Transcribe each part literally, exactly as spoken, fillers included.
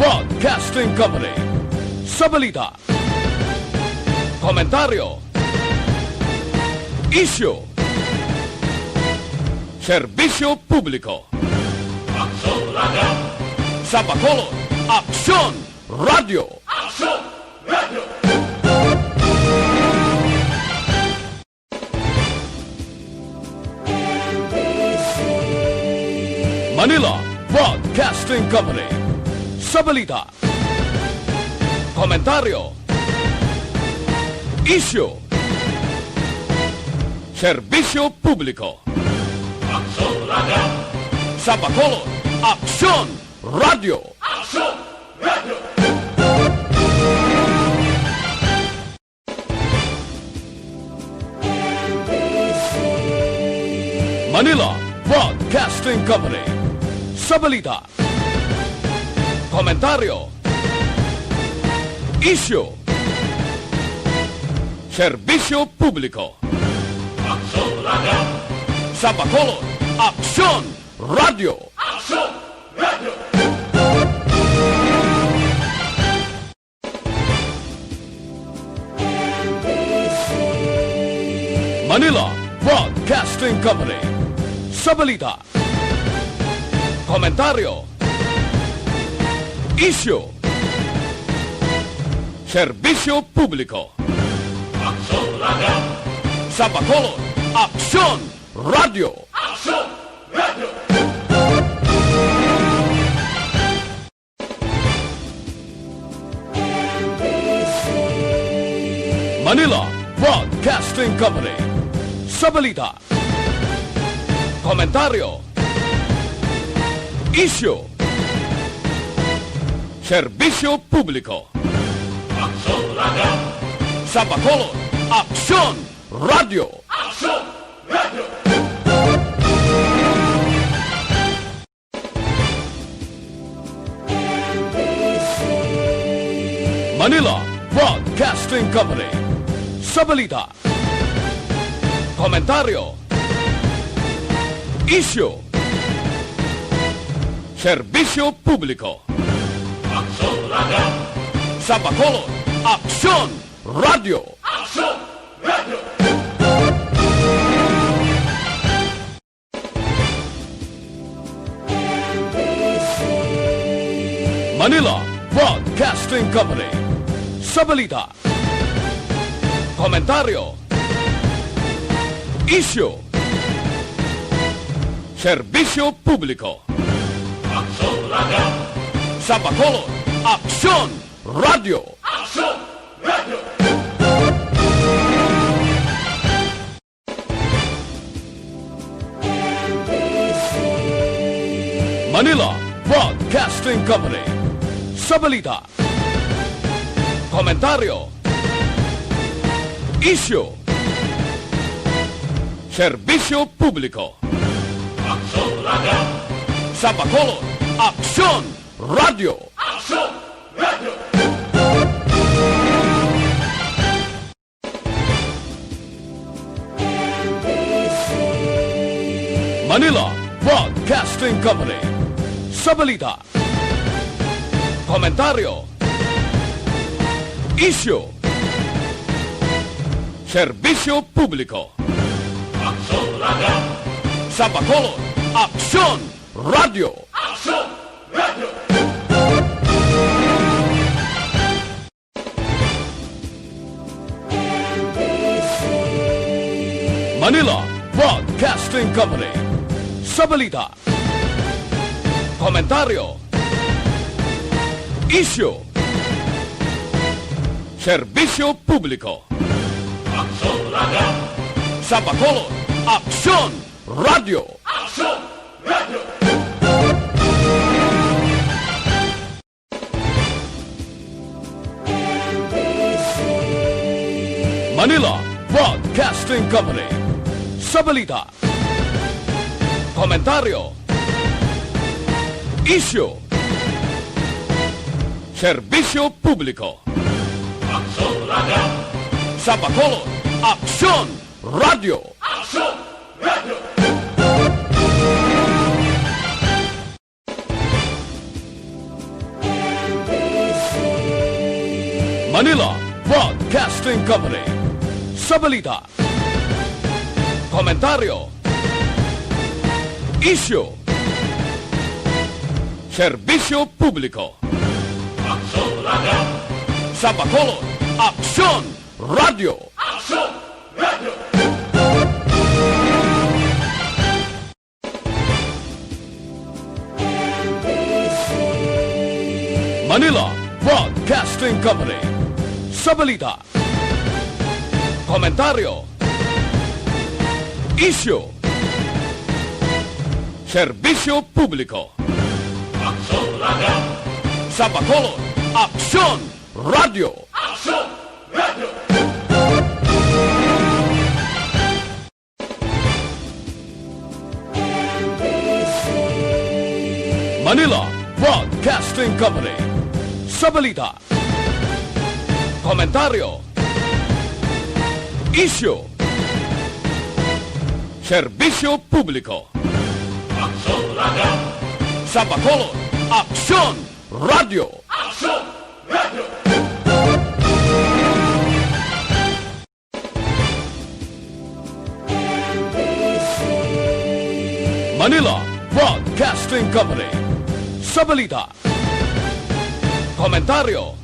Broadcasting Company. Sa balita, komentaryo, isyu, serbisyo publiko. Aksyon Radio! Sa Bacolod, Aksyon Radio! Aksyon Radio! Manila Broadcasting Company. Sa balita, komentaryo, isyu, serbisyo publiko. Aksyon Radio! Sa Bacolod, Aksyon Radio! Aksyon Radio! Manila Broadcasting Company. Sa balita, komentaryo, isyu, serbisyo publiko. Aksyon Radio! Sa Bacolod, Aksyon Radio! Aksyon Radio! Manila Broadcasting Company. Sa balita, komentaryo, isyu, serbisyo publiko. Aksyon Radio! Sa Bacolod, Aksyon Radio! Aksyon Radio! Manila Broadcasting Company. Sa balita, komentaryo, isyu, serbisyo publiko. Aksyon Radio! Sa Bacolod, Aksyon Radio! Aksyon Radio! Manila Broadcasting Company. Sa balita, komentaryo, isyu, serbisyo publiko. Aksyon Radio! Sa Bacolod, Aksyon Radio! Aksyon Radio! Manila Broadcasting Company. Sa balita, komentaryo, isyu, serbisyo publiko. Aksyon Radio! Sa Bacolod, Aksyon Radio! Aksyon Radio! Manila Broadcasting Company. Sa balita, komentaryo, isyu, serbisyo publiko. Aksyon Radio! Sa Bacolod, Aksyon Radio! Aksyon Radio! Manila Broadcasting Company. Sa balita, komentaryo, isyu, serbisyo publiko. Aksyon Radio! Sa Bacolod, Aksyon Radio! Aksyon Radio! Manila Broadcasting Company. Sa balita, komentaryo, isyu, serbisyo publiko. Aksyon Radio! Sa Bacolod, Aksyon Radio! Aksyon Radio! Manila Broadcasting Company. Sa balita, komentaryo, isyu, serbisyo publiko. Aksyon Radio! Sa Bacolod, Aksyon Radio! Aksyon Radio! Manila Broadcasting Company. Sa balita, komentaryo, isyu, serbisyo publiko. Aksyon Radio. Sa Bacolod, Aksyon Radio. Aksyon Radio. Manila Broadcasting Company. Sa balita, komentaryo, isyu, serbisyo publiko. Aksyon Radio. Sa Bacolod, Aksyon Radio. Aksyon Radio. Manila Broadcasting Company. Sa balita, komentaryo, isyu, serbisyo publiko. Aksyon Radio. Sa Bacolod, Aksyon Radio. Aksyon Radio. Manila Broadcasting Company. Sa balita, komentaryo,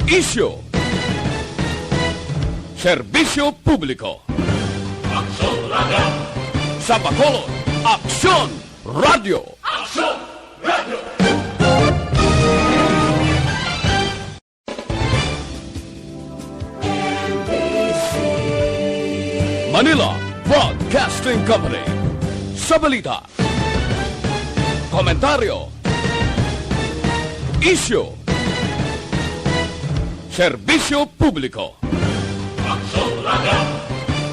isyu, serbisyo publiko. Aksyon Radio. Sa Bacolod, Aksyon Radio. Aksyon Radio. Manila Broadcasting Company. Sa balita, komentaryo, isyu, serbisyo publiko. Aksyon Radio.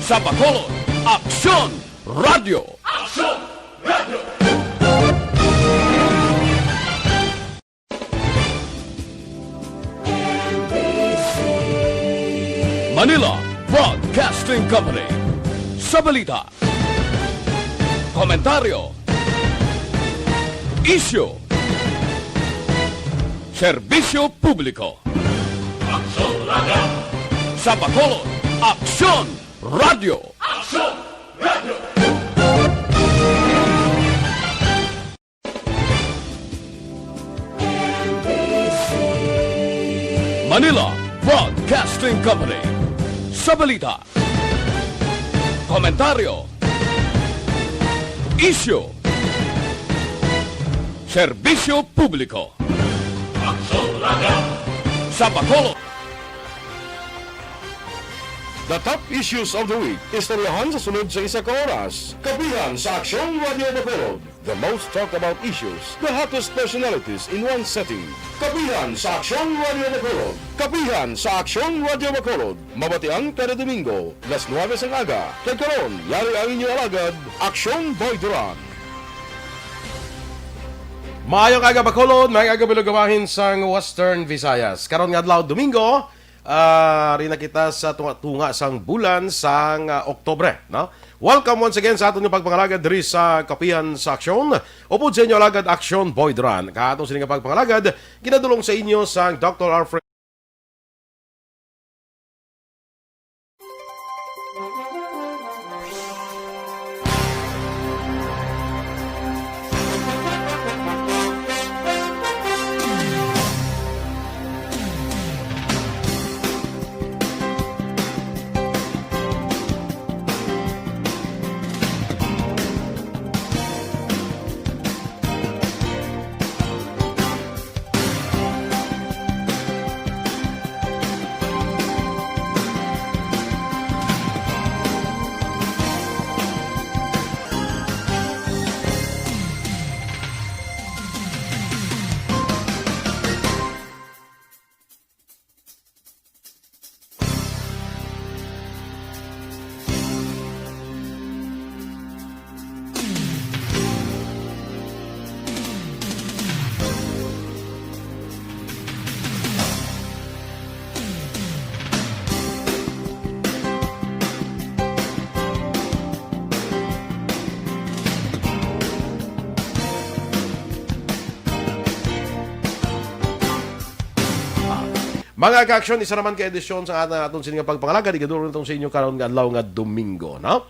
Sa Bacolod, Aksyon Radio. Aksyon Radio. Manila Broadcasting Company. Sa balita, komentaryo, isyu, serbisyo publiko. Aksyon Radio. Sa Bacolod, Aksyon Radio. Aksyon Radio. Manila Broadcasting Company. Sa balita, komentaryo, isyu, serbisyo publiko. Aksyon Radio. Sa Bacolod. The top issues of the week. Istoryahan sa sunod sa isa ka oras. Kapihan sa Aksyon Radio Bacolod. The most talked about issues, the hottest personalities in one setting. Kapihan sa Aksyon Radio Bacolod. Kapihan sa Aksyon Radio Bacolod. Mabatian kada Domingo, alas nuebe sang aga. Kag karon, yari ang inyo alagad, Aksyon Boy Duran. Maayong aga, Bacolod. Maayong aga, Bilog, bahin sang Western Visayas. Karon nga adlaw, Domingo, ah, rin na kita sa tunga-tunga sang bulan sang, ah, Oktubre, no? Welcome once again sa aton nga pagpangalagad diri sa Kapihan sa Aksyon. Upod sa inyo alagad, Aksyon Boy Duran. Ka aton sini nga pagpangalagad, ginadulong sa inyo sang Doctor Alfred. Mga ka-aksyon, isa naman ka edisyon sa aton, aton sini nga pagpangalagad, igadulong naton sa inyo karon nga adlaw nga Domingo, no?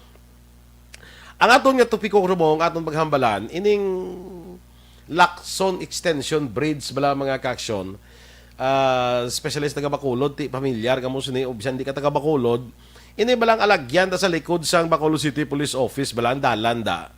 Ang aton nga topiko, subong, ang aton paghambalan, ining Lacson Extension Bridge bala, mga ka-aksyon. Ah, especially sa taga Bacolod, ti pamilyar kamo sini, o bisan di ka taga Bacolod, ini balang alagyan ta sa likod sang Bacolod City Police Office, bala ang dalan da.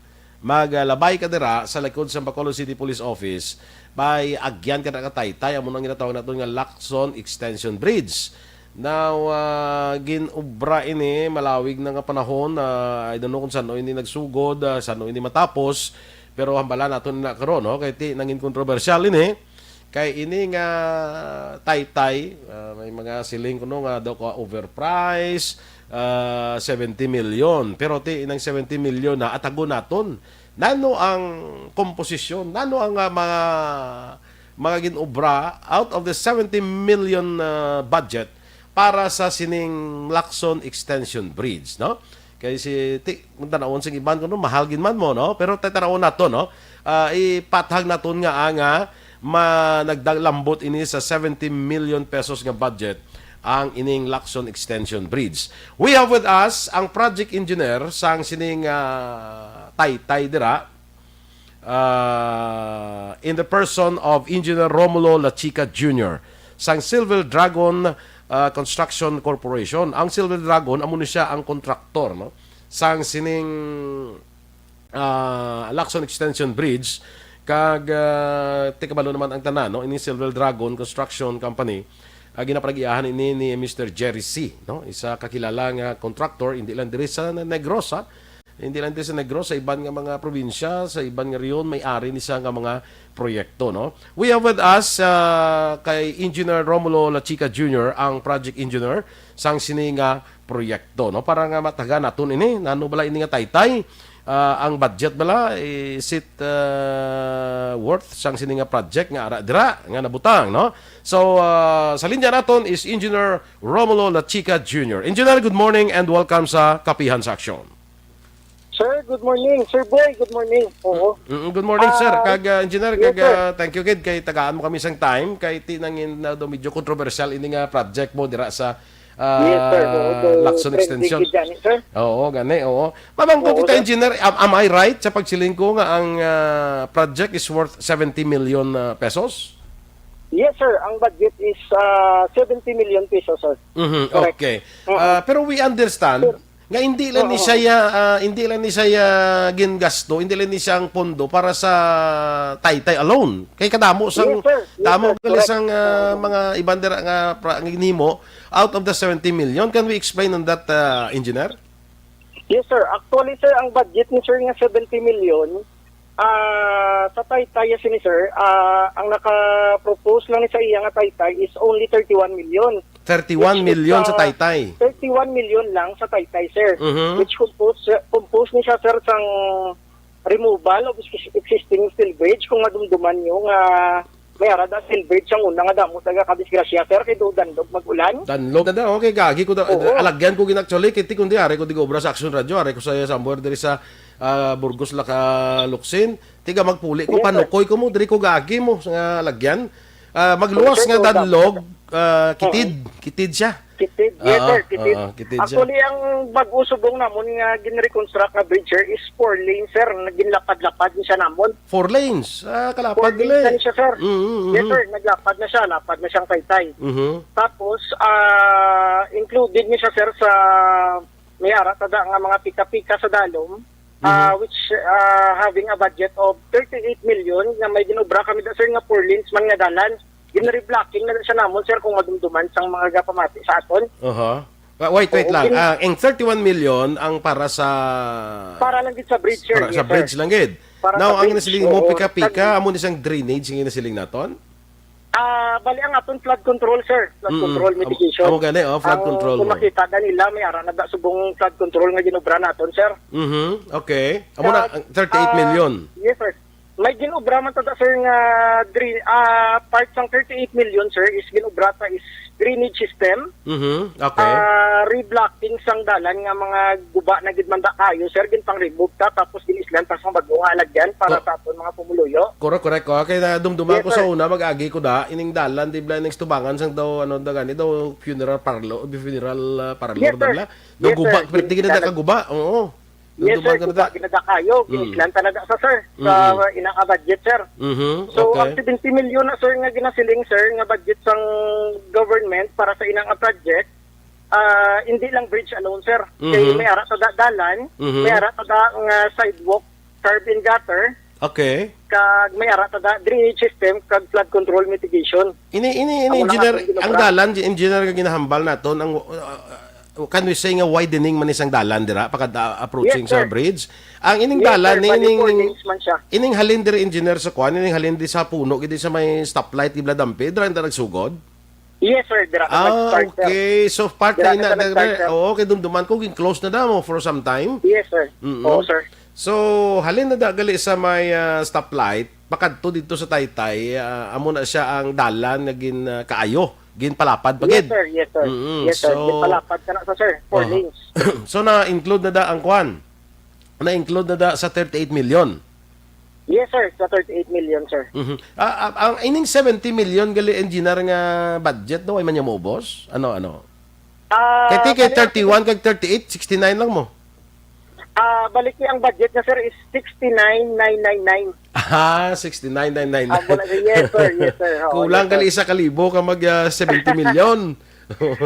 Maglabay ka dira sa likod sang Bacolod City Police Office, may agyan ka na ka taytay, amo nang ginatawag naton nga Lacson Extension Bridge. Now, ah, gin-obra ini malawig na nga panahon. Ah, I don't know kung san-o ini nagsugod, ah, san-o ini matapos, pero hambalan naton na karon, no? Kay ti nangin kontrobersyal ini. Kay ini nga taytay, ah, may mga siling kuno nga daw ka overpriced, ah, seventy million. Pero ti inang seventy million na atagon naton. Nano ang komposisyon? Nano ang, ah, mga, mga gin-obra out of the seventy million, ah, budget para sa sining Lacson Extension Bridge, no? Kay si, ti, kung tanawon sing iban kuno, mahal gid man mo, no? Pero tatanawon nato, no? Ah, ipathag naton nga, ah, nga ma-, nagdaglambot ini sa seventy million pesos nga budget ang ining Lacson Extension Bridge. We have with us ang project engineer sang sining, ah, taytay dira, ah, in the person of Engineer Romulo Lachica Junior sang Silver Dragon, ah, Construction Corporation. Ang Silver Dragon, amo ni siya ang kontraktor, no, sang sining, ah, Lacson Extension Bridge. Kag, ah, ti kabalo naman ang tanan, no, ini Silver Dragon Construction Company, ah, ginapanagiahan ini ni Mister Jerry C, no, isa kakilala nga contractor, hindi lang diri sa Negros, ha? Hindi lang diri sa Negros, sa iban nga mga probinsya, sa iban nga rehiyon, may ari ni siya nga mga proyekto, no? We have with us, ah, kay Engineer Romulo Lachica Junior, ang project engineer sang sini nga proyekto, no? Para nga matagan naton ini, nano bala ini nga taytay? Ah, ang budget bala, is it, ah, worth sang sini nga project nga ara dira nga nabutang, no? So, ah, sa linya naton is Engineer Romulo Lachica Junior. Engineer, good morning and welcome sa Kapihan sa Aksyon. Sir, good morning. Sir Boy, good morning. Oo. Mm, good morning, sir. Ah, Kag, ah, engineer, yes, kag, sir. Ah, thank you gid kay tagaan mo kami sang time kay ti nangin na do medyo kontrobersyal ini nga project mo dira sa, ah, Yes, sir. Oo, do Lacson trending Extension. Gid gani, sir. Oo, gani, oo. Mamangkot Oo, kita, sir. Engineer, am, am I right sa pagsiling ko nga ang, ah, project is worth seventy million, ah, pesos? Yes, sir. Ang budget is, ah, seventy million pesos, sir. Mhm, Correct. Okay. Oo. Ah, pero we understand Sir. nga hindi lang ni Yes, sir. siya, ah, hindi lang ni siya gingasto, hindi lang ni siya ang pondo para sa taytay alone. Kay kadamo sang, Yes, sir. Yes, damo sir. gali Correct. sang, ah, Oo. mga iban dira nga pra-, nga ginhimo out of the seventy million. Can we explain on that, ah, engineer? Yes, sir. Actually, sir, ang budget ni sir nga seventy million, ah, sa taytay sini, sir, ah, ang naka-propose lang ni sa iya nga taytay is only thirty-one million. Thirty-one million sa ah, taytay. Thirty-one million lang sa taytay, sir. Mhm. Which compose, compose ni siya, sir, sang removal of exis-, existing steel bridge. Kung madumduman nyo nga may ara da steel bridge sang una nga damo taga kadisgrasya, sir, kay do danlog mag-ulan. Danlog na daw. Okay, gagi ko da, Oo. alagyan ko gin actually, kay ti kundi ari ko di ko obra sa Action Radio, ari ko sa somewhere diri sa, ah, Burgos, Laka, Luksin. Tiga magpuli ko, Yes, sir. panukoy ko mo, diri ko gagi mo sa nga lagyan. Ah, magluwas Sir, nga so, danlog, ah, kitid, Oo. kitid siya. Kitid, yes, Oo, sir, kitid. oo, kitid siya. Actually, ang bag-o subong namon nga ginreconstruct nga bridge, sir, is four lane, sir, nga ginlapad-lapad ni siya namon. Four lanes. Ah, kalapad Four lanes nila eh. na siya, sir. Mm, mm, Yes, mm. sir, naglapad na siya, lapad na siyang taytay. Mhm. Tapos, ah, included ni siya, sir, sa may ara tada nga mga pika-pika sa dalom, ah, Mhm. which, ah, having a budget of thirty-eight million, nga may ginobra kami da, sir, nga four lanes man nga dalan. Gin-reblocking na siya namon, sir, kung madumduman sang mga gapamati sa aton. Aha. Wa-, wait, wait Oo, lang. gin- Ah, ang thirty-one million ang para sa Para lang gid sa bridge, sir. para Yes, sa sir. bridge lang gid. Para Now, sa ang bridge, nasiling mo, oo. pika-pika, Tag- amo ni siyang drainage, ang nasiling naton? Ah, bali ang aton flood control, sir. Flood Mm-mm. control Am-, mitigation. amo gani, oh, flood Ang control, kung oh. makita na nila, may ara na da subong flood control nga ginobra naton, sir. Mhm. Okay. Amo na, Kag, ang thirty-eight million. ah, yes, sir. May ginobra man ta, sir, nga dri-, ah, part sang thirty-eight million, sir, is ginobra ta is drainage system, Mhm. Okay. ah, reblocking sang dalan nga mga guba na gid man da kayo, sir, ginpang-remove ta, tapos ginislan ta sang bag-o nga alagyan para Oh. sa aton mga pumuluyo. Correct, correct ko. Kay nadumduman Yes, ko sa sir. una, mag-agi ko da, ining dalan, di ba, ining tubangan sang daw, ano, da gani, daw funeral parlor, funeral, ah, parlor Yes, da sir. bla. Daw Yes, guba, sir. pero di gid na Dalan. nakaguba. Oo. Yes, sir. Duduman ka na Guba, da. Ginada kayo. Mm. Ginislan ta na da sa, sir. Sa Mm-mm. inang budget, sir. Mhm. So, Okay. ang seventy million na, sir, nga ginasiling, sir, nga budget sang government para sa inang project, ah, hindi lang bridge alone, sir. Kay Mhm. may ara ta da dalan, Mhm. may ara ta da nga sidewalk, curb and gutter, Okay. kag may ara ta da drainage system, kag flood control mitigation. Ini, ini, ini, Amo na engineer, atong ginobra. Ang dalan, engineer, nga ginahambal naton, ang, uh, uh, can we say nga widening man isang dalan dira, pagka, uh, approaching Yes, sa sir. bridge? Ang ining Yes, dalan, sir. ni Bali, ining, four lanes man siya. Ining halin diri, engineer, sa kuan, ining halin di sa puno, gid sa may stoplight, gid dampi, dira na nagsugod? Yes, sir. Dira ka Ah, mag-start, sir. okay. So, part Dira na ina, ka nag-start, dira, sir. Oo, kay dumduman ko, gin-close na daw for some time. Yes, sir. Mm-mm. Oo, sir. So, halin na da gali sa may, ah, stoplight, pakadto dito sa Taytay, ah, amo na siya ang dalan nga gin, ah, kaayo, ginpalapad pa Yes, gid. sir. Yes, sir. Mm-mm. Yes, sir. So, Ginpalapad ka na sa, sir. Four Aha. lanes. So, na-include na da ang kwan? Na-include na da sa thirty-eight million? Yes, sir. Sa thirty-eight million, sir. Mhm. Ah, ah, ang ining seventy million gali, engineer, nga budget, no? Ay man niya maubos? Ano, ano? Ah, Kay ti kay bali, thirty-one kag thirty-eight, sixty-nine lang mo. Ah, balik ni ang budget na, sir, is sixty-nine nine nine nine. Ah, sixty-nine nine nine nine. Ah, wala, yes, sir. Yes, sir. Oo, Kulang yes, sir. gali isa ka libo ka mag, ah, seventy million.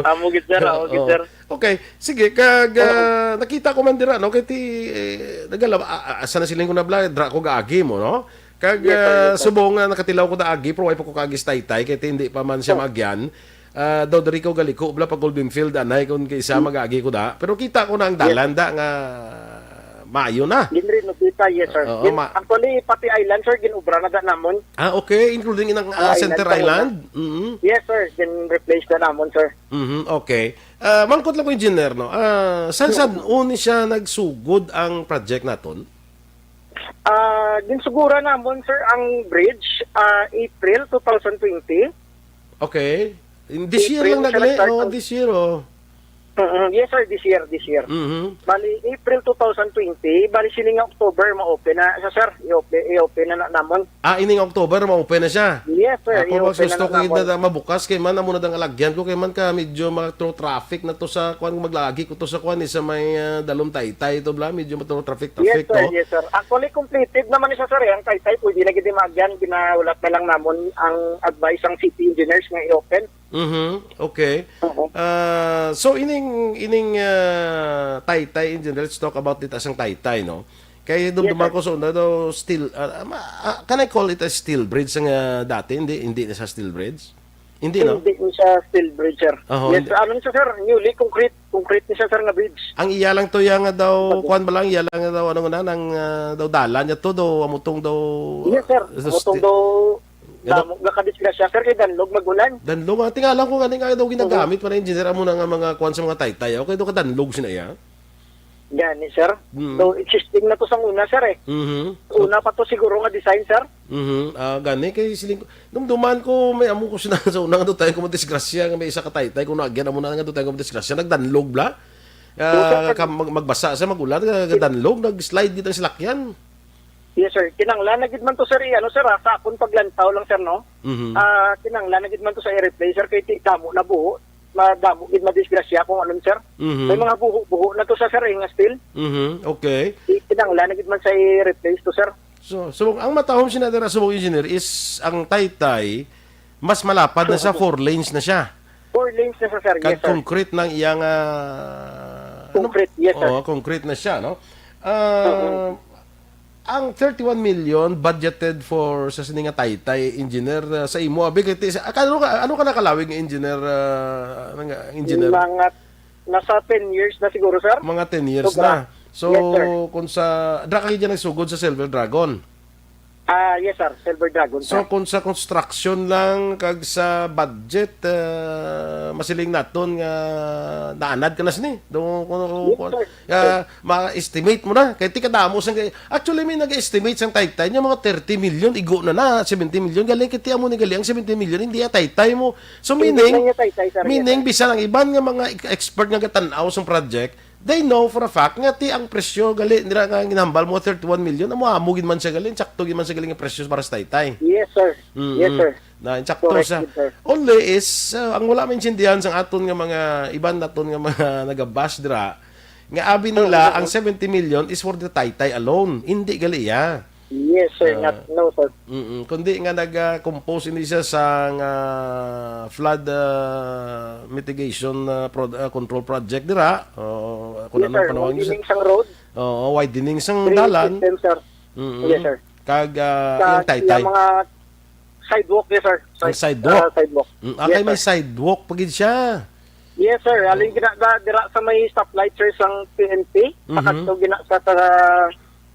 Amo gid, sir. Amo gid, Oo. sir. Okay, sige, kag, Oo. ah, nakita ko man dira, no, kay ti, eh, nagala-, ah, ah, asa na siling ko na bla, dra ko gaagi mo, no? Kag, Yes, sir, ah, yes, sir. subong nga nakatilaw ko da agi, pero way pa ko kaagi sa Taytay, kay ti hindi pa man siya Oh. maagyan. Ah, daw diri ko galiko bla pa Golden Field, anay, kung kay isa Hmm. mag-agi ko da. Pero kita ko na ang Yes. dalan da nga maayo na. Ginrenovate, yes, sir. Oo, Gin-, ma- actually, pati island, sir, ginobra na da namon. Ah, okay. Including inang, Ang ah, island Center sa Island? una. Mm-hmm. Yes, sir. Gin-replace na namon, sir. Mhm, okay. Ah, mangkot lang ko, engineer, no? Ah, san, san Mm. uni siya nagsugod ang project naton? Ah, ginsugura namon, sir, ang bridge, ah, April two thousand twenty. Okay. In this year April lang siya nagali, nag-start oh, ang this year, oh. Mm-mm. Yes, sir, this year, this year. Mhm. Bali, April two thousand twenty, bali, siling nga October, ma-open na siya, sir. I-open, i-open na, na namon. Ah, ining October, ma-open na siya. Yes, sir. Ako, I-open mas gusto na ko namon. Gid na mabukas kay man, amo na dang alagyan ko kay man ka medyo ma-through traffic na to sa kuan, maglagi ko to sa kuan, eh, sa may, ah, Dalom Taytay to bla, medyo ma-through traffic, Yes, traffic sir. to. Yes, sir. Actually, completed naman ni siya, sir, eh. Ang Taytay, pwede na gid maagyan, ginahulat na lang namon ang advice sang city engineers nga i-open. Mhm. Okay. Oo. Ah, so ining, ining, ah, Taytay, engineer, let's talk about dito sang Taytay, no? Kay Yes, dumduman sir. ko sa una daw steel, ah, ma-, ah, can I call it a steel bridge nga dati? Hindi, hindi na sa steel bridge? Hindi, no? Hindi ni siya steel bridge, sir. Oho, Yes, hindi. Ano ni siya, sir? Newly concrete, concrete ni siya, sir, nga bridge. Ang iya lang to, iya nga daw, Bago. kuwan ba lang, iya lang nga daw, ano nga na, nang, ah, daw dalan niya to, daw, amutong daw, Yes, sir. ah, Amutong sti-, daw, nga daw, damo nga kadisgrasya, sir, kay danlog mag-ulan. Danlog, ah, tingala ko gani nga daw ginagamit Mhm. pa na engineer, amo na nga mga kuwan sa mga Taytay, okay, daw kadanlog sina iya. Gani, sir. Mm. So, existing na to sang una, sir, eh. Mhm. So, Una pa to siguro nga design, sir. Mhm. Ah, gani kay siling ko, dumduman ko may amo ko sina sa una nga daw tayo ko madisgrasya nga may isa ka Taytay kung naagyan amo na nga daw tayo ko madisgrasya, nagdanlog bla. Ah, Yes, sir. ka-, mag-, magbasa sa mag-ulan, ka-, Yes. kadanlog, nag-slide gid ang salakyan. Yes, sir. Kinanglan na gid man to, sir, eh, ano, sir, ah, sa akon paglantaw lang, sir, no? Mhm. Ah, kinanglan na gid man to sa i-replace, sir, kay ti-, damo na buho. Madamo gid madisgrasya kung ano, sir. Mhm. May mga buho-buho na to sa, sir, eh, nga steel. Mhm, okay. Ti-, kinanglan na gid man sa i-replace to, sir. So, so ang matahom sina dira sa engineer is ang Taytay, mas malapad na sa four lanes na siya. Four lanes na sa, sir. Kag Yes, sir. concrete nang iyang, ah, ano? Concrete, yes, sir. Oo, concrete na siya, no? Ah, Oo. Ang thirty-one million budgeted for sa sini nga Taytay, engineer, ah, sa imo, abi, kay ti-, sa, ah, ano ka, ano ka nakalawig nga engineer, ah, ano nga, engineer? Mga nasa ten years na siguro, sir. Mga ten years Sobra. na. So, Yes, sir. kung sa, dra ka gid nagsugod sa Silver Dragon? Ah, yes, sir. Silver Dragon, So, sir. kung sa construction lang kag sa budget, ah, masiling naton nga naanad ka na sini. Do, kung, Yes, kung, sir. ah, ma-estimate mo na. Kay ti kadamo sang, actually, may nag-estimate sang taytay niya, mga thirty million, igo na na, seventy million. Galing, kay ti amo ni gali ang seventy million, hindi ya taytay mo. So, Hindi meaning, lang niya taytay, sir. Yes, meaning, sir. bisan ang iban nga mga ek-, expert nga gatan-aw sang project, they know for a fact nga ti ang presyo gali nila nga ginhambal mo thirty-one million, amo-amo gid man siya gali, sakto gid man siya gali nga presyo para sa taytay. Yes, sir. Mm-mm. Yes, sir. Na, sakto Correct, siya. Sir. Only is, uh, ang wala maintindihan sang aton nga mga iban naton nga mga nagabash dira, nga abi Oo, nila oo. ang seventy million is for the taytay alone. Hindi gali iya. Yes, sir. Ah, Not, no, sir. Mm-mm. Kundi nga nag-compose ini siya sang, ah, flood, ah, mitigation, ah, pro-, ah, control project dira. O, kung Yes, ano sir. panawag niya sa Widening sang road, Oo, widening sang drainage dalan. system, sir. Mm-mm. Yes, sir. Kag, ah, Sa yung taytay. yung mga sidewalk, yes, sir. Ang Side-, sidewalk? ah, sidewalk. Mm, ah, Yes, kay may sir. sidewalk pa gid siya. Yes, sir. Aling Oo. gina-, da-, dira sa may stoplight, sir, sang P N P. Mhm. Sakadto gina-, sa, sa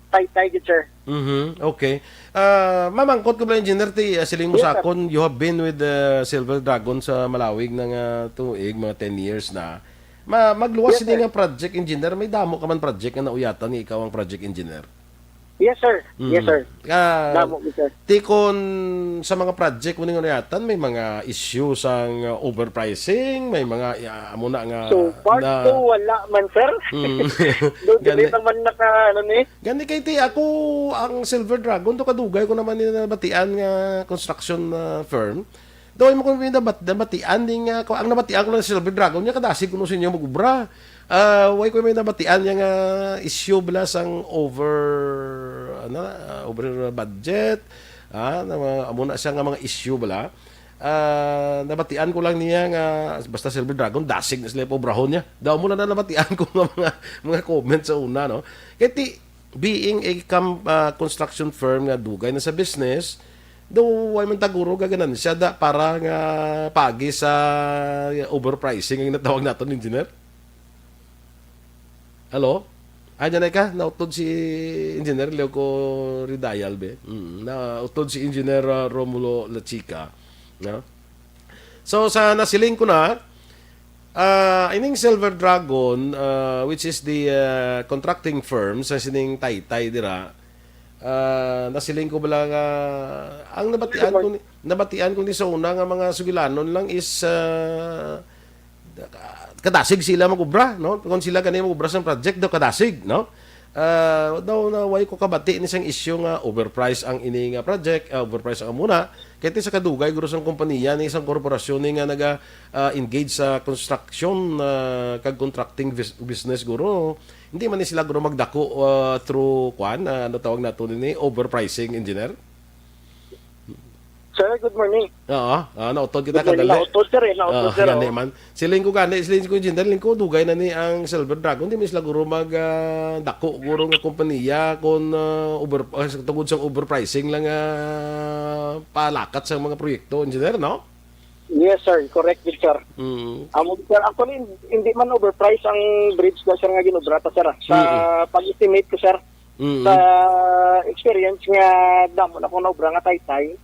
taytay gid, sir. Mhm, okay. Ah, mamangkot ko bala, Engineer, ti, ah, siling mo Yes, sa sir. akon, you have been with the Silver Dragon sa Malawig na nga tuig, mga ten years na. Ma-, magluwas Yes, sini sir. nga project, Engineer, may damo ka man project nga nauyatan nga ikaw ang project engineer? Yes, sir. Yes, Mm. sir. Ah, Damo, sir. ti kon sa mga project mo ning nauyatan, may mga issue sang, ah, overpricing, may mga, ah, amo na nga So far, na so wala man, sir. Mm. Do, dili Gani. naman naka, ano ni? Gani kay ti ako, ang Silver Dragon, do kadugay ko naman ni nabatian nga construction, ah, firm. Do, imo ko may nabat-, nabatian ni nga, ko, ang nabatian ko lang sa Silver Dragon, niya kadasig kuno sa inyo mag-ubra. Ah, way ko may nabatian niya nga issue bala sang over, ano, ah, over budget. Ah, na mga, amo na siya nga mga issue bala. Ah, nabatian ko lang niya nga basta Silver Dragon, dasig na sila paobrahon niya. Daw mo lang na nabatian ko nga mga, mga comment sa una, no? Kay ti, being a com-, ah, construction firm nga dugay na sa business, do way man taguro gaganansya da para nga pagi sa overpricing ang natawag naton, engineer? Hello? Ah, dyan ka? Nautod si Engineer Leo ko Ridayal, be. Mm, nautod si Engineer, ah, Romulo Lachica. No? So, sa nasiling ko na, ah, ining Silver Dragon, ah, which is the, ah, contracting firm sa sining taytay dira, ah, nasiling ko bala nga ang nabatian ko ni, nabatian ko ni sa una nga mga sugilanon lang is, ah, kadasig sila mag-ubra, no? Kung sila gani mag-ubra sa project, daw kadasig, no? Ah, daw na way ko kabati ni sang issue nga overprice ang ini nga project, ah, overprice ang amo na. Kay ti sa kadugay guro sang kompanya ni isang korporasyon ni nga naga, ah, engage sa construction, ah, kag contracting bus-, business guro. Hindi man ni sila guro magdako, ah, through kwan, ah, ano tawag nato nini, overpricing, engineer? Sir, good morning. Oo, ah, nautod kita Good morning. kadali. Nautod, sir, eh. Nautod, Ah, sir, gani oh. man. Siling ko gani, siling ko, Engineer, ling ko, dugay na ni ang Silver Dragon. Di man sila guro mag, ah, dako, guro nga kompanya, kung, ah, over, ah, tungod sa overpricing lang, ah, palakat sa mga proyekto, Engineer, no? Yes, sir. Correct, good, sir. Mm. Amo, sir, actually, hin-, hindi man overpriced ang bridge na, sir, nga ginobra ta, sir, ah. Sa Mm. pag-estimate ko, sir, Mm. sa experience nga damo na kong naobra nga taytay,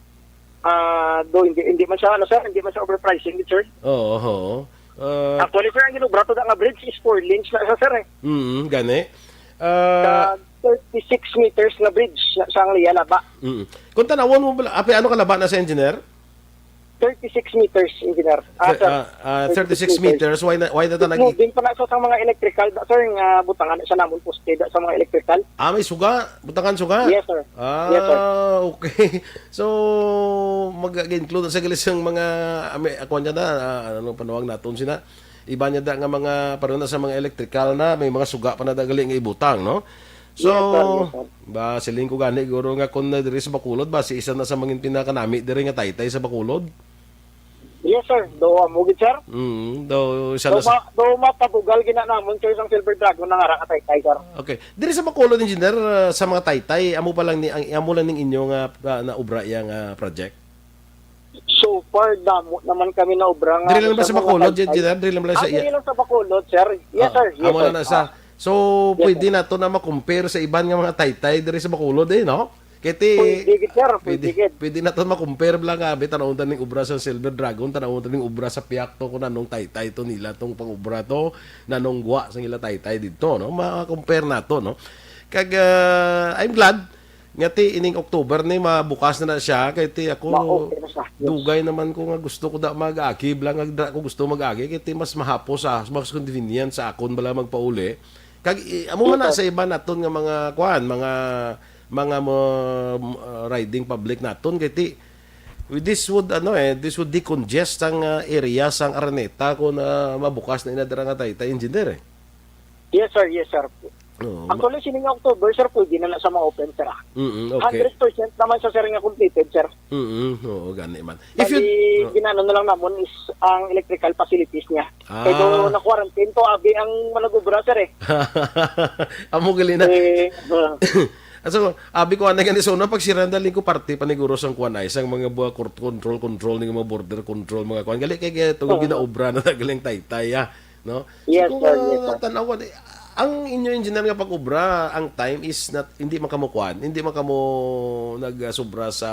ah, do, hindi, hindi man siya, ano, sir, hindi man siya overpricing, sir. Oo, oo. Ah, Actually, sir, ang ginobra to nga bridge is four lanes na siya, sir, eh. Mm, gani. Ah, Sa thirty-six meters na bridge na siya ang liya laba. Mm. Kung tanawon mo bala, ape, ano kalaba na sa engineer? Thirty-six meters, engineer. Ah, Thir-, sir. ah, ah, Thirty-six thirty-six meters. meters, why na, why na ta nag- Moving pa na sa, sa mga electrical, da-, sir, nga butangan na siya namon poste, da, sa mga electrical. Ah, may suga? Butangan suga? Yes, sir. Ah, Yes, sir. okay. So, mag-include na sa galis ang mga, ah, may, ah, kuwan niya na, ah, ano, panawag naton sina? Iba niya da nga mga, pareho na sa mga electrical na, may mga suga pa na da gali nga ibutang, no? So, Yes, sir. Yes, sir. ba, siling ko gani, guro nga kung na diri sa Bacolod, ba, si isa na sa mga pinakanami diri nga taytay sa Bacolod? Yes, sir. Do, amo gid, sir. Mm, do, siya Do, na sa ma-, do, mapabugal gina namon, sir, sang Silver Dragon na nga ra ka taytay, sir. Okay. Diri sa Bacolod, engineer, uh, sa mga taytay, amo pa lang ni, ang, amo lang ning inyo nga, uh, na obra iya nga project? So far, damo naman kami na obra nga Diri lang ba sa sa mga Bacolod, taytay. engineer? Diri lang ba sa Ah, iya? diri lang sa Bacolod, sir. Yes, Ah, sir. Yes, amo sir. lang na sa. Ah. So, Yes, pwede sir. na to na ma-compare sa iban nga mga taytay diri sa Bacolod, eh, no? Iti, pwede gid, sir. Pwede, pwede gid. Pwede naton ma-compare bala nga, abi, tan-awon ta ning obra sa Silver Dragon, tan-awon ta ning obra sa Piakto, kung anong taytay to nila tong pang-obra to, nanong gwa sa ila taytay didto, no? Ma-compare nato, no? Kag, ah, I'm glad nga ti ining October ni mabukas na na siya, kay ti ako, ma-open na siya. Yes. Dugay naman ko nga gusto ko da mag-agi, bala nga dira ko gusto mag-agi, kay ti mas mahapos sa, mas convenient sa akon bala magpauli. Kag, i-, amo man na sa iban naton nga mga, kuan, mga, mga mo, uh, riding public naton, kay ti, this would, ano, eh, this would decongest ang, uh, area sang Araneta kung, uh, mabukas na ina dira nga taytay, engineer, eh. Yes, sir. Yes, sir. Oo, ma- Actually, sining October, sir, pwede na na sa ma-open, sir, ah. Mm, okay. Hundred percent naman sa, sir, nga completed, sir. Mm, oo, gani man. If you, bali, oh, ginano na lang namon is ang electrical facilities niya. Ah. Kay do na-quarantine to, abi ang manag-obra, sir, eh. Amo gali na. Eh, uh, Ah, so, abi ko, anay gani, so, na pag siranda ling ko parte paniguro sang kuan ay, sang mga buwa court control, control, ning mga border control, mga kuan. Gali kay, kay tungod, oo, ginaobra na galing taytay, ah, no? Yes, sir. Yes, sir. Tan-awan, eh, ang inyo engineer nga pag-obra, ang time is not, hindi man kamo kuan, hindi man kamo nagsobra sa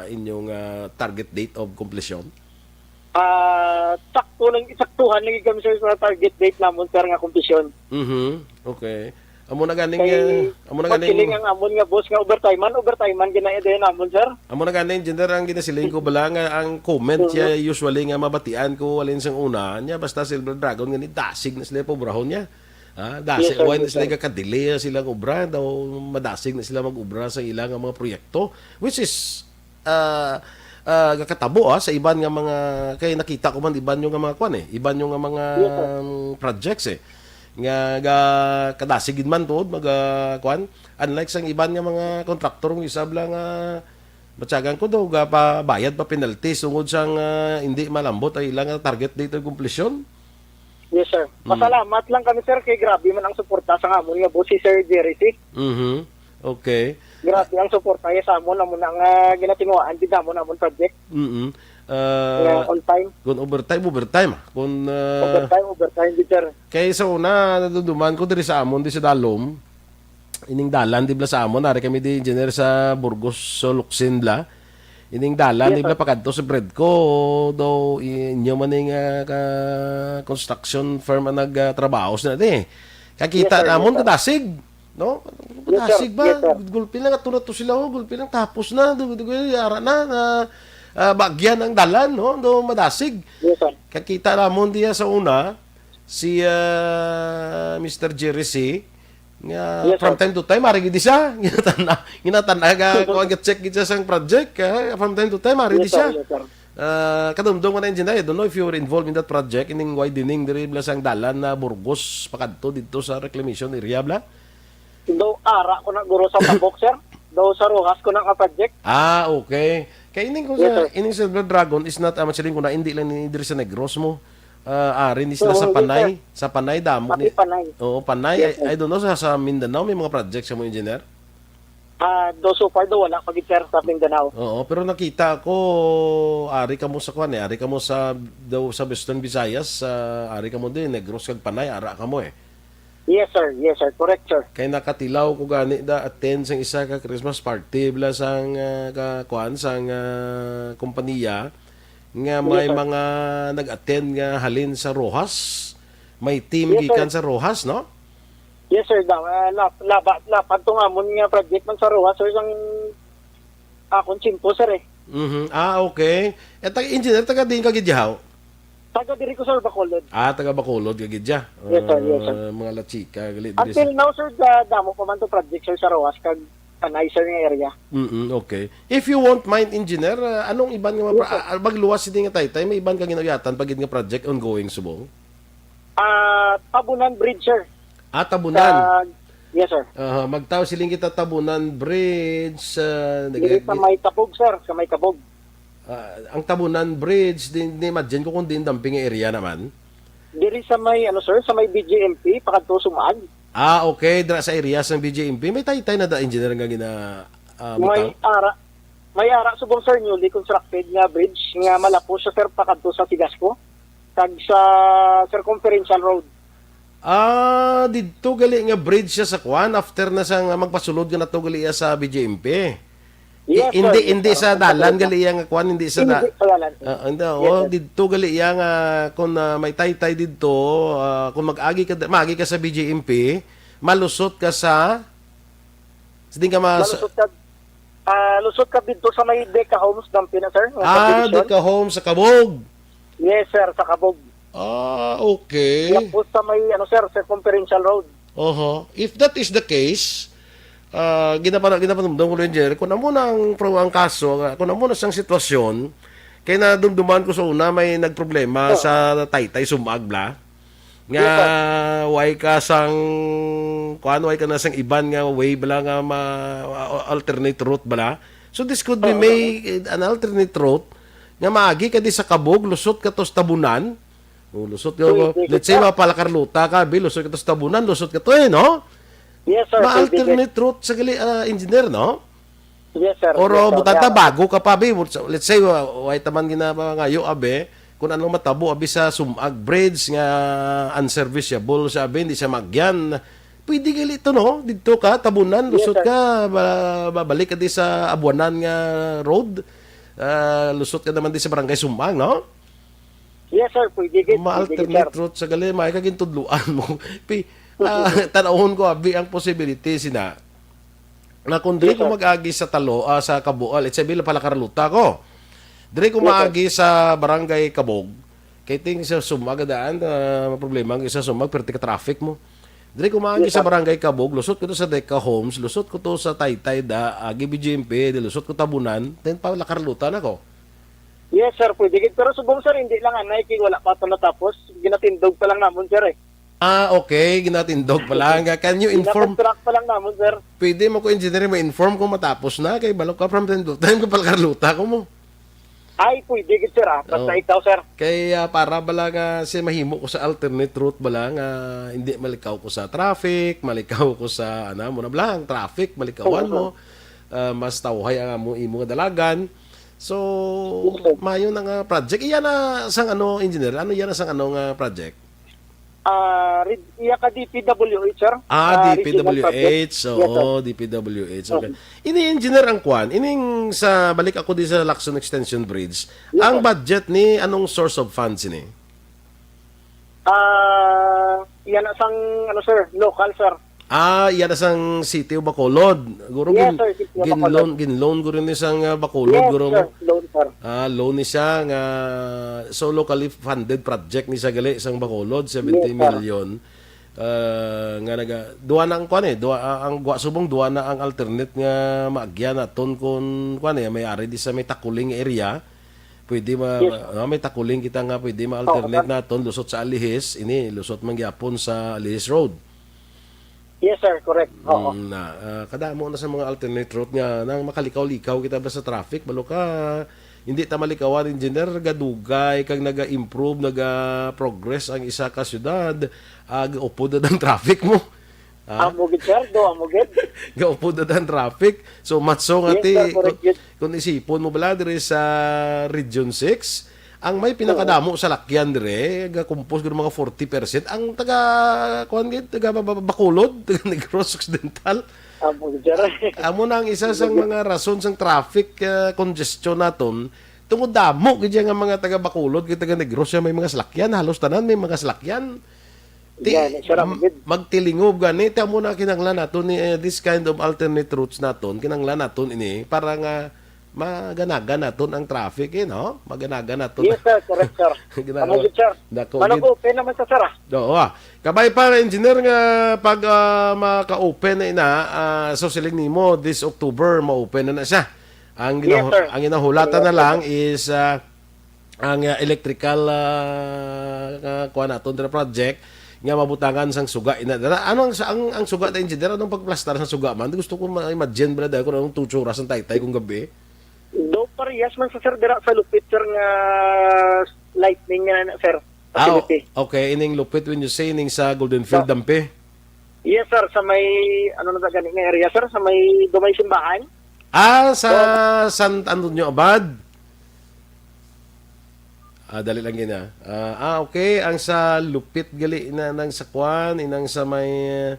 inyong, ah, target date of completion? Ah, sakto lang, saktuhan lagi kami, sir, sa target date namon, sir, nga completion. Mhm. Okay. Amo na ganing, kay, ah, amo na ganing pagsiling ang amon nga boss nga overtime man, overtime man ginaida namon, sir. Amo na ganing, engineer, ang ginasiling ko bala nga ang comment, mhm, siya usually nga mabatian ko halin sang una, niya basta Silver Dragon gani dasig na sila pobrahon niya. Ah, dasig, yes, sir, why na sila gakadelay sila nga obra, daw madasig na sila mag-obra sa ila nga mga proyekto, which is ah, ah, gakatabo, ah, sa iban nga mga, kay nakita ko man iban yung nga mga kwan, eh, iban yung nga mga, yes, sir, um, projects, eh, nga ga-, kadasig gid man tuod mag, ah, kwan, unlike sang iban nga mga contractor, nga isab lang, ah, matyagan ko daw gapabayad pa penalty sungod sang, ah, hindi malambot ay ilang target date of completion. Yes, sir. Mm. Pasalamat lang kami, sir, kay grabe man ang suporta sa amon nga boss, si Sir Jerry C. Mhm. Okay. Grabe ang suporta niya sa amon, amo na nga ginatinguhaan gid namon amon project. Mm-mm. Ah, nga on time. Kung overtime, overtime, ah. Kung, ah, overtime, overtime gid, sir. Kay sa una, nadumduman ko diri sa amon, di sa Dalom, ining dalan, di bala sa amon, ari kami di engineer sa Burgos, sa Locsin bala. Ining dalan, yes, di bala, sir, pakadto sa Bredco, daw, i-, inyo man ning, ah, ka-, construction firm ang nag, ah, trabaho sa natin, eh. Kakita, yes, sir, namon, yes, sir, kadasig. No? Yes, sir. Madasig ba? Yes, sir. Gulpi lang, ato na to sila, oh. Gulpi lang, tapos na. Dugo-dugo, yara na, na, ah, bagyan ang dalan, no? Do, madasig. Yes, sir. Kakita namon diya sa una, si, ah, Mister Jerry C, nga, yes, sir, from time to time, ari gid siya. Ginatan-, ginatan-, aga, kuwan, ga-check gid siya sang project, ah, from time to time, ari gid siya. Yes, sir. Yes, sir. Ah, kadumdom ka na, Engineer, I don't know if you were involved in that project, ining widening diri bala sang dalan na Burgos, pakadto didto sa reclamation area, bala? Daw ara ko na guro sa Tabok, sir. Daw sa Roxas ko na nga project. Ah, okay. Kay ining ko, yes, sa, sir, ining Silver Dragon is not, ah, masiling ko na, hindi lang ni diri sa Negros mo. Ah, ari ni sila sa, oo, hindi, Panay. Sir. Sa Panay, damo ni. Pati Panay. Oo, Panay. Yes, sir. I, I don't know, sa, sa Mindanao, may mga project sa mo, engineer? Ah, do so far do, wala pa gid, sir, sa Mindanao. Oo, pero nakita ko, ari kamo sa kwan, eh. Ari kamo sa, daw sa Western Visayas, ah, ari kamo din, Negros kag Panay, ara kamo, eh. Yes, sir. Yes, sir. Correct, sir. Kay nakatilaw ko gani da attend sang isa ka Christmas party bala sang, ah, ka, kuan, sang, ah, kompanya nga may, yes, sir, mga nag-attend nga halin sa Roxas. May team, yes, sir, gikan sa Roxas, no? Yes, sir. Da, ah, lap-, laba-, lapad to nga amon nga project man sa Roxas, sir, sang akon tiyempo, sir, eh. Mhm. Ah, okay. Eh, taga engineer, taga diin ka gid, haw? Taga diri ko, sir, Bacolod. Ah, taga Bacolod ka gid, ya. Yes, sir. Yes, sir. Ah, mga La Chica, gali diri. Until sa now, sir, da-, damo pa man to project, sir, sa Roxas, kag Panay, sir, nga area. Mm, okay. If you won't mind, engineer, ah, anong iban nga mga, yes, sir, pra-, ah, magluwas sini nga taytay, may iban ka ginauyatan pa gid nga project ongoing subong? Ah, Tabunan Bridge, sir. Ah, Tabunan. Sa, yes, sir. Aha, magtaw siling kita Tabunan Bridge, ah, diri nag-, sa may Tabog, sir, sa may Tabog. Ah, ang Tabunan Bridge, di, di imagine ko kung diin damping nga area naman. Diri sa may, ano, sir, sa may B J M P, pakadto Sumaag. Ah, okay. Dira sa area sa B J M P, may taytay na da, engineer, nga gina-, ah, may butang? Ara, may ara subong, sir, newly constructed nga bridge nga malapos siya, sir, pakadto sa Sigasco. Kag sa Circumferential Road. Ah, didto gali nga bridge siya sa kuan, after na sa nga magpasulod ka na to gali iya sa B J M P. Yes, hindi, sir. Yes, hindi sir. Sa dalan gali iya nga kuan, hindi sa Hindi da-, sa dalan. Ah, hindi, oh, yes, sir. Didto gali iya nga kung, ah, may taytay didto, ah, kung mag-agi ka, maagi ka sa B J M P, malusot ka sa, sa di ka ma-, Malusot ka, ah, lusot ka didto sa may Deca Homes, Dampi na, sir. Nga Ah, subdivision. Deca Homes sa Kabog. Yes, sir, sa Kabog. Ah, okay. Tapos sa may, ano, sir, Circumferential Road. Oho. If that is the case, ah, ginapana-, ginapanumdum ko, Ranger, kung amo na ang pro-, ang kaso, nga, kung amo na sang sitwasyon, kay nadumduman ko sa una, may nagproblema Oo. sa taytay sumag bla. Nga Yes, sir. way ka sang, kuan, way ka na sang iban nga way bala nga ma-, alternate route bala. So this could be Oo, may, oo. an alternate route nga maagi ka di sa Kabog, lusot ka to sa Tabunan. O, lusot ka, Pwede, let's say, sir. mapalakarluta ka, bi, lusot ka to sa Tabunan, lusot ka to eh, no? Yes, sir. Pwede, sir. Ma-alternate route sa gali, ah, engineer, no? Yes, sir. Oro, Yes, sir. butang ta, Yeah. bago ka pa, abi. Let's say, wa-, way taman ginapangayo, abi, kung anong matabo, abi, sa Sumag Bridge nga unserviceable siya, abi, hindi siya magyan. Pwede gali to, no? Dito ka, Tabunan, Yes, lusot sir. ka, ba-, babalik ka di sa Abuanan nga road. Ah, lusot ka naman di sa Barangay Sumag, no? Yes, sir. Pwede gid. Pwede gid, sir. Ma-alternate route sa gali, may kagintudluan mo. Pi-, ah, tanawon ko, abi, ang possibility sina. Na kung diri Yes, ko sir. mag-agi sa Talo, ah, sa Kabual, it's a bila pala karluta ko. Diri ko Yes, sir. maagi sa Barangay Kabog, kay ting sa Sumag daan, ah, problema ang isa Sumag, pero tika traffic mo. Diri ko maagi Yes, sa sir. Barangay Kabog, lusot ko to sa Deca Homes, lusot ko to sa Taytay da, agi B G M P, di lusot ko Tabunan, then pala karluta na ko. Yes, sir, pwede gid. Pero subong, sir, hindi lang anay, kay wala pa to natapos. Ginatindog pa lang namon, sir, eh. Ah, okay. Ginatindog pa lang. Can you inform? Ginakonstruct pa lang namon, sir. Pwede mo ko, engineer, mo inform kung matapos na. Kay balo ka from time to time, kapal karluta ko mo. Ay, pwede gid, sir, ah. Basta Oo. ikaw, sir. Kay, ah, para bala nga si mahimo ko sa alternate route bala nga hindi malikaw ko sa traffic, malikaw ko sa, ano, mo na bala ang traffic, malikawan Oo, mo. sir. Ah, mas tawhay ang amo, imo nga dalagan. So, Yes, sir. mayo na nga project. Iya na sang ano, engineer? Ano iya na sang ano nga project? Ah, re-, iya ka D P W H, sir? Ah, Ah, regional project. D P W H. Yes, sir. Oo, D P W H. Okay. Okay. Ini, engineer, ang kwan. Ining sa, balik ako di sa Lacson Extension Bridge. Yes, Ang sir. budget ni, anong source of funds ini? Ah, iya na sang, ano, sir, local, sir. Ah, iya na sang City of Bacolod. Guro Yes, gin-, sir, City of gin-loan, Bacolod. gin-loan guro ni sang, ah, Bacolod, Yes, guro sir, mo. loan, sir. Ah, loan ni siya nga, so, locally funded project ni siya gali sang Bacolod, Yes, sir. seventy million. Ah, nga naga-, duwa na ang kwan eh, duwa, ah, ang gwa subong, duwa na ang alternate nga maagyan naton kun kwan eh, may ari di sa may Takuling area. Pwede ma-, Yes. ma-, ah, may Takuling kita nga pwede ma-alternate Oo, sir. naton, lusot sa Alihis, ini, lusot man gyapon sa Alihis Road. Yes, sir. Correct. Oo. Mm, na, ah, kadamo na sa mga alternate route nga nang makalikaw-likaw kita ba sa traffic, balo ka, hindi ta malikawan, engineer, gadugay kag naga-improve, naga-progress ang isa ka syudad, ah, gaupod na ang traffic mo. Ah? Amo gid, sir. Do, amo gid. Gaupod na ang traffic. So, matso nga Yes, ti, sir. Correct kung, yun. kung isipon mo bala diri sa Region six, ang may pinakadamo Oo. sa lakyan dire, gakumpos gud mga forty percent. Ang taga, kuwan gid, taga Ba-, Ba-, Bacolod, taga Negros Occidental. Amo, sir. Amo na ang isa sa Sige. mga rason sang traffic, ah, congestion naton. Tungod damo gid siya nga mga taga Bacolod, kay taga Negros siya may mga salakyan, halos tanan may mga salakyan. Ti, Yan, sir, amo m-, gid. magtilingob gani, ti amo na kinahanglan naton ni, eh, this kind of alternate routes naton, kinahanglan naton ini para nga maganagan naton ang traffic, eh, no? Maganagan naton. Yes, sir. Correct, sir. Ginagawa. Amo gid, sir. Dako Manong gid. open naman sa, sir, ah. Oo, ah. Kabay pa, engineer, nga pag, ah, maka-open na ina, ah, so siling nimo, this October, ma-open na na siya. Ang Yes, ginahu-, sir. ang ginahulatan na Yes, sir. lang is, ah, ang, ah, electrical, ah, ah, kuha naton dira project nga mabutangan sang suga ina dira. Ano ang, ang, ang suga na engineer? Anong pagplastar sa suga man? Gusto ko ma-imagine ba na dahil kung anong two oras ang taytay kung gabi? Do parehas man sa, sir, dira sa lupit, sir, nga lightning nga na, sir. Ah, Facility. okay. Ining lupit when you say ining sa Golden Field, Da- Dampi? Yes, sir. Sa may, ano na sa gani nga area, sir? Sa may, do may simbahan? Ah, sa So, San Antonio Abad? Ah, dali lang gina. Ah, ah, okay. Ang sa lupit gali na nang sa kwan, inang sa may, eh,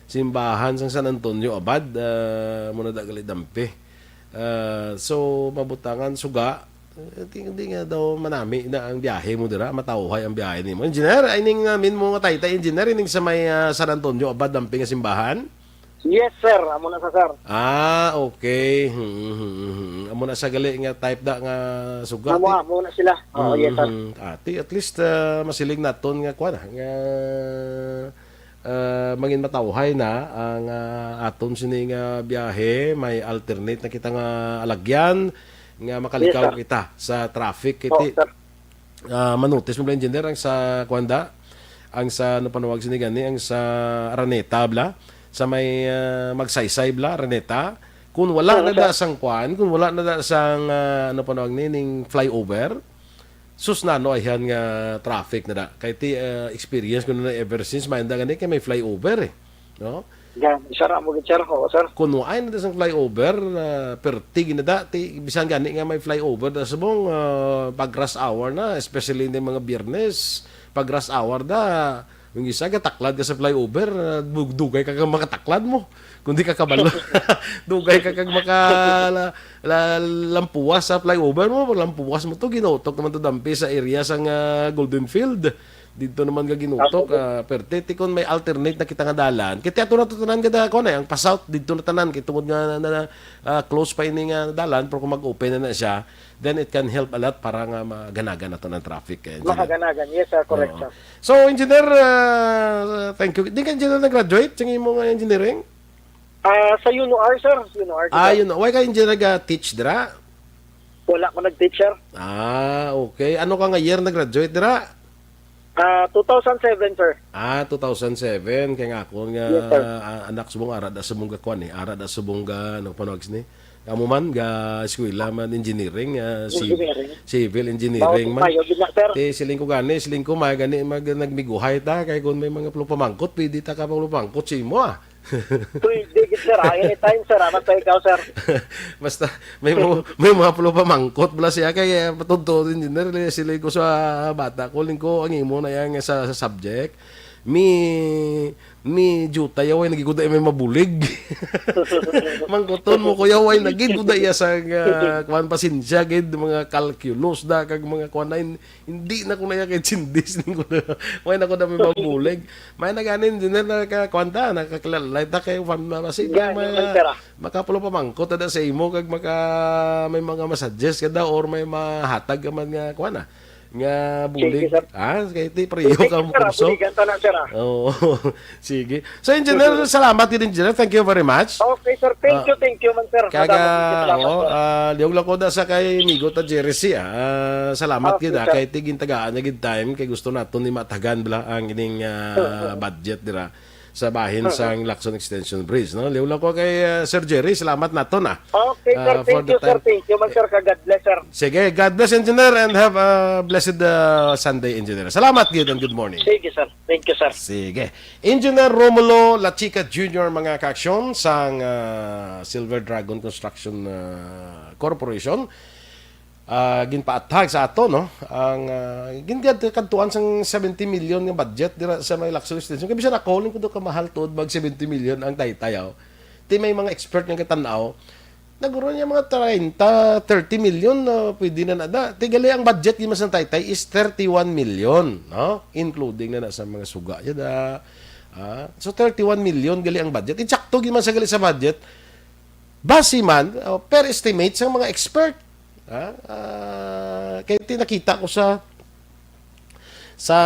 simbahan sang San Antonio Abad, ah, muna da gali Dampi. Ah, so, mabutangan suga, eh, di, di nga daw manami na ang biyahe mo dira, matawhay ang biyahe nimo. Engineer, ay ning namin mo nga taytay, engineer, ining sa may, ah, San Antonio, abad damping nga simbahan? Yes, sir. Amo na sa, sir. Ah, okay. Hmm, hmm, hmm, hmm. Amo na sa gali nga type da nga suga, Amo, ti? Amo na sila. Oo, yes, sir. Mhm. Ati, at least, ah, masiling naton nga kuwan, ah, nga, ah, mangin matawhay na ang, ah, aton sini nga biyahe. May alternate na kita nga alagyan nga makalikaw Yes, sir. kita sa traffic. Oo, Kiti, sir. ah, manotice mo ba, engineer, ang sa kuwan da? Ang sa, ano panawag sini gani? Ang sa Araneta, bla? Sa may, ah, Magsaysay, bla? Araneta? Kung wala Oo, na da sir. sang kuwan, kung wala na da sang, ah, ano panawag ni, ning flyover, sus, nano ayhan nga traffic na da. Kay ti, ah, experience ko na ever since, may anda gani kay may flyover eh. No? Yan, sir, amo gid, sir. Oo, sir. Kuno ay na sang flyover, ah, perti gid na da, ti, bisan gani nga may flyover da subong, ah, pag rush hour na, especially ni mga Biyernes, pag rush hour da, yung isa gataklad ka sa flyover, ah, dug-, dugay ka kag makataklad mo. Kung di ka kabalo, dugay ka kag maka la, la, lampuwas sa flyover mo, lampuwas mo to, ginutok naman to dampi sa area sang, ah, Golden Field. Didto naman nga ginutok, Apo. ah, perte, ti kon may alternate na kita nga dalan. Kay ti ato na to tanan gada, kuwan eh, ang pa-south, didto na tanan, kay tungod nga na, na, ah, close pa ini nga dalan, pero kung mag-open na na siya, then it can help a lot para nga maganagan nato ng traffic, eh, engineer. Makaganagan. Yes, sir. Correct, Oo. sir. So, engineer, ah, thank you. Di ka, engineer, nag-graduate sa imo nga engineering? Ah, sa UNOR, sir. UNOR, Ah, sir. yun. Why ka engineer nag-teach dira? Wala ko nag-teach, sir. Ah, okay. Ano ka nga year nag-graduate dira? Ah, two thousand seven, sir. Ah, two thousand seven. Kaya nga ako nga, Yes, sir. ah, anak subong, ara da subong ga kuwan eh. Ara da subong ga, ano, panawag sini? Amo man, ga eskwela man, engineering, ah, civ-, Engineering. civil engineering Mao, man. mayo gid na, sir. Ti, siling ko gani, siling ko, may gani, mag, nagmiguhay ta, kay kung may mga pulong pamangkot, pwede ta ka pulong pamangkot sa imo, ah. Pwede gid, sir, ah. Anytime, sir, ah. Basta ikaw, sir. Basta, may mo, may mga pulong pamangkot, bala siya, kay, eh, patudto, engineer, eh, siling ko sa bata ko, ling ko, ang imo na yan sa, sa subject. Mi, mi, juta, yaway, nagiguda, may mabulig. Mangkuton mo ko, yaway, nagiguda, iya sa, ah, kuwan, pasensya, gid, mga calculus, da, kag mga kuwan na, in-, hindi na ko na iya kay Chindis, hindi ko na, may na ko na may mabulig. May na ganin, di na, naka, kuwan ta, nakakilala, ta kay, kuwan, ma-, masi, Yan, may, yung mga, pera. makapulo pamangkot, ada sa imo, kag maka, may mga masuggest ka daw, or may mahatag ka man nga, kuwan, ah. Nga bulig. Sige, sir. Ah, kay ti pareho Sige, ka mo sir, ah, kurso. Buligan ta na, sir, ah. Oo. Sige. So, engineer, Mhm. salamat gid, engineer. Thank you very much. Okay, sir. Thank Ah, you, thank you man, sir. kaga, Madamot, thank you, salamat, oh, sir. ah, liog lang ko da sa kay amigo ta Jerry C, ah. Ah, salamat Okay, gid, ah, sir. kay ti gintagaan niya gid time, kay gusto naton ni matagan bala ang ining, ah, Mhm. budget dira sa bahin Mhm. sang Lacson Extension Bridge, no? Liog lang ko kay, ah, Sir Jerry, salamat naton, ah. Okay, sir. Ah, for Thank the you, sir. time. Thank you man, sir. Ka God bless, sir. Sige, God bless, engineer, and have a blessed, uh, Sunday, engineer. Salamat gid and good morning. Sige, sir. Thank you, sir. Sige. Engineer Romulo Lachica Junior, mga ka-aksyon, sang, uh, Silver Dragon Construction, uh, Corporation. Uh, ginpaathag sa ato, no? Ang, uh, gin-, kadtuan sang seventy million nga budget dira sa may Lacson Extension. Kay bisan ako, ling ko daw kamahal tuod mag seventy million ang taytay, oh. Ti may mga expert nga katan-aw, naguro niya mga treinta, thirty million, no, pwede na na da. Ti gali ang budget gid man sang taytay is thirty-one million, no? Including na na sa mga suga niya da. Ah, so thirty-one million gali ang budget. Insakto gid man sa gali sa budget. Base man, oh, per estimate sa mga expert. Ah, ah, kay ti nakita ko sa sa,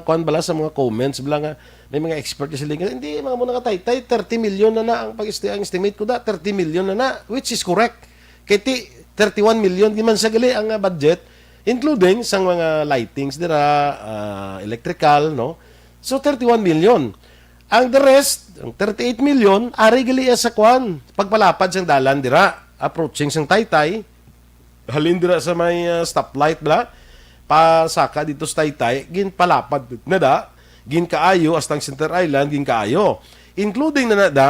kuwan bala, sa mga comments bala nga may mga expert nga sila nga, "Hindi, mga muna ka taytay, thirty million na na ang pag-esti-, ang estimate ko da, thirty million na na," which is correct. Kay ti, thirty-one million di man sa gali ang, ah, budget, including sang mga lightings dira, ah, electrical, no? So, thirty-one million. Ang the rest, ang thirty-eight million, ari gali sa kuwan, pagpalapad sang dalan dira, approaching sang taytay, halin dira sa may, ah, stoplight bala, pasaka dito sa taytay, ginpalapad na da, ginkaayo, hasta ang Center Island, ginkaayo. Including na na da,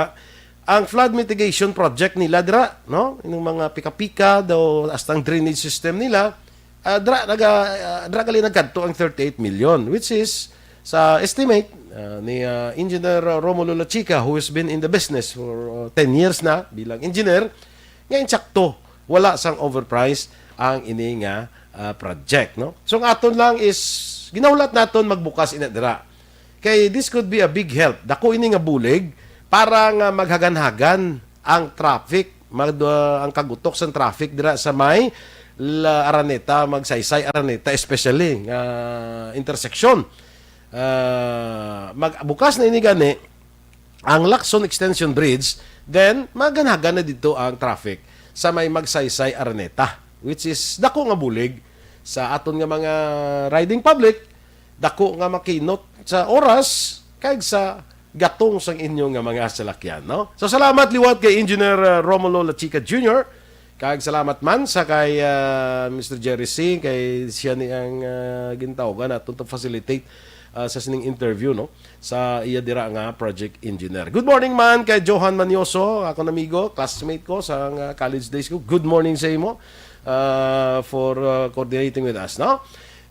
ang flood mitigation project nila dira, no? Yung mga pika-pika daw, hasta ang drainage system nila, ah, dira, naga, ah, dira gali nagkadto ang thirty-eight million, which is, sa estimate, ah, ni, ah, Engineer Romulo Lachica, who has been in the business for, ah, ten years na bilang engineer, nga insakto, wala sang overprice ang ini nga, ah, project, no? So, ang aton lang is, ginahulat naton magbukas ina dira. Kay this could be a big help. Dako ini nga bulig para nga maghagan-hagan ang traffic, mag-, ah, ang kagutok sang traffic dira sa may La Araneta, Magsaysay Araneta, especially nga intersection. Ah, magbukas na ini gani, ang Lacson Extension Bridge, then maganhagan na dito ang traffic sa may Magsaysay Araneta, which is dako nga bulig sa aton nga mga riding public, dako nga makinot sa oras kag sa gatong sang inyo nga mga salakyan, no? So, salamat liwat kay Engineer, uh, Romulo Lachica Junior, kag salamat man sa kay, uh, Mister Jerry C, kay siya ni ang, uh, gintawgan naton to facilitate, uh, sa sining interview, no? Sa iya dira nga project engineer. Good morning man kay Johan Manioso, akon amigo, classmate ko sa nga college days ko. Good morning sa imo, uh, for, uh, coordinating with us, no?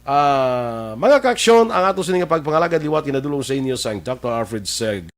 Ah, mga kaaksyon, ang ato sini nga pagpangalagad liwat ginadulong sa inyo sang Doctor Alfred Seg.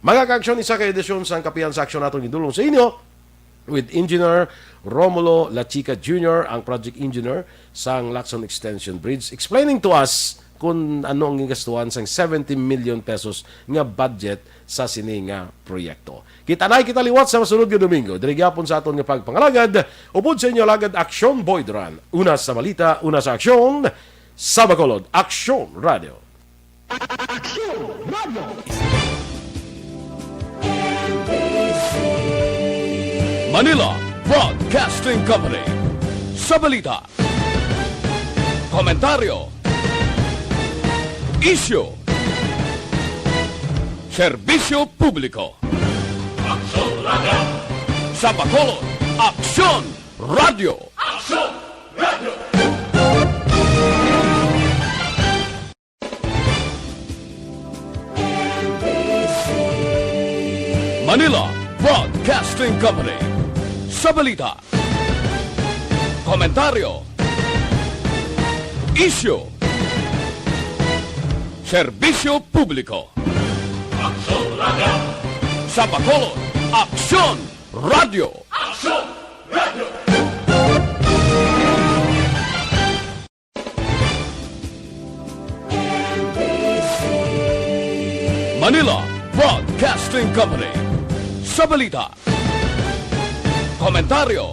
Mga kaaksyon, isa ka edisyon sang Kapihan sa Aksyon aton gidulong sa inyo with Engineer Romulo Lachica Junior, ang project engineer sang Lacson Extension Bridge, explaining to us kung ano ang gingastuhan sang seventy million pesos nga budget sa sini nga proyekto. Kita na kita liwat sa masunod nga Domingo. Diri gyapon sa aton nga pagpangalagad, upod sa inyo alagad Aksyon Boy Duran. Una sa balita, una sa aksyon, sa Bacolod, Aksyon Radio. Aksyon Radio. Manila Broadcasting Company. Sa balita, komentaryo, isyu, serbisyo publiko. Aksyon Radio. Sa Bacolod, Aksyon Radio. Aksyon Radio. Manila Broadcasting Company. Sa balita, komentaryo, isyu, serbisyo publiko. Aksyon Radio. Sa Bacolod, Aksyon Radio. Aksyon Radio. Manila Broadcasting Company. Sa balita, komentaryo,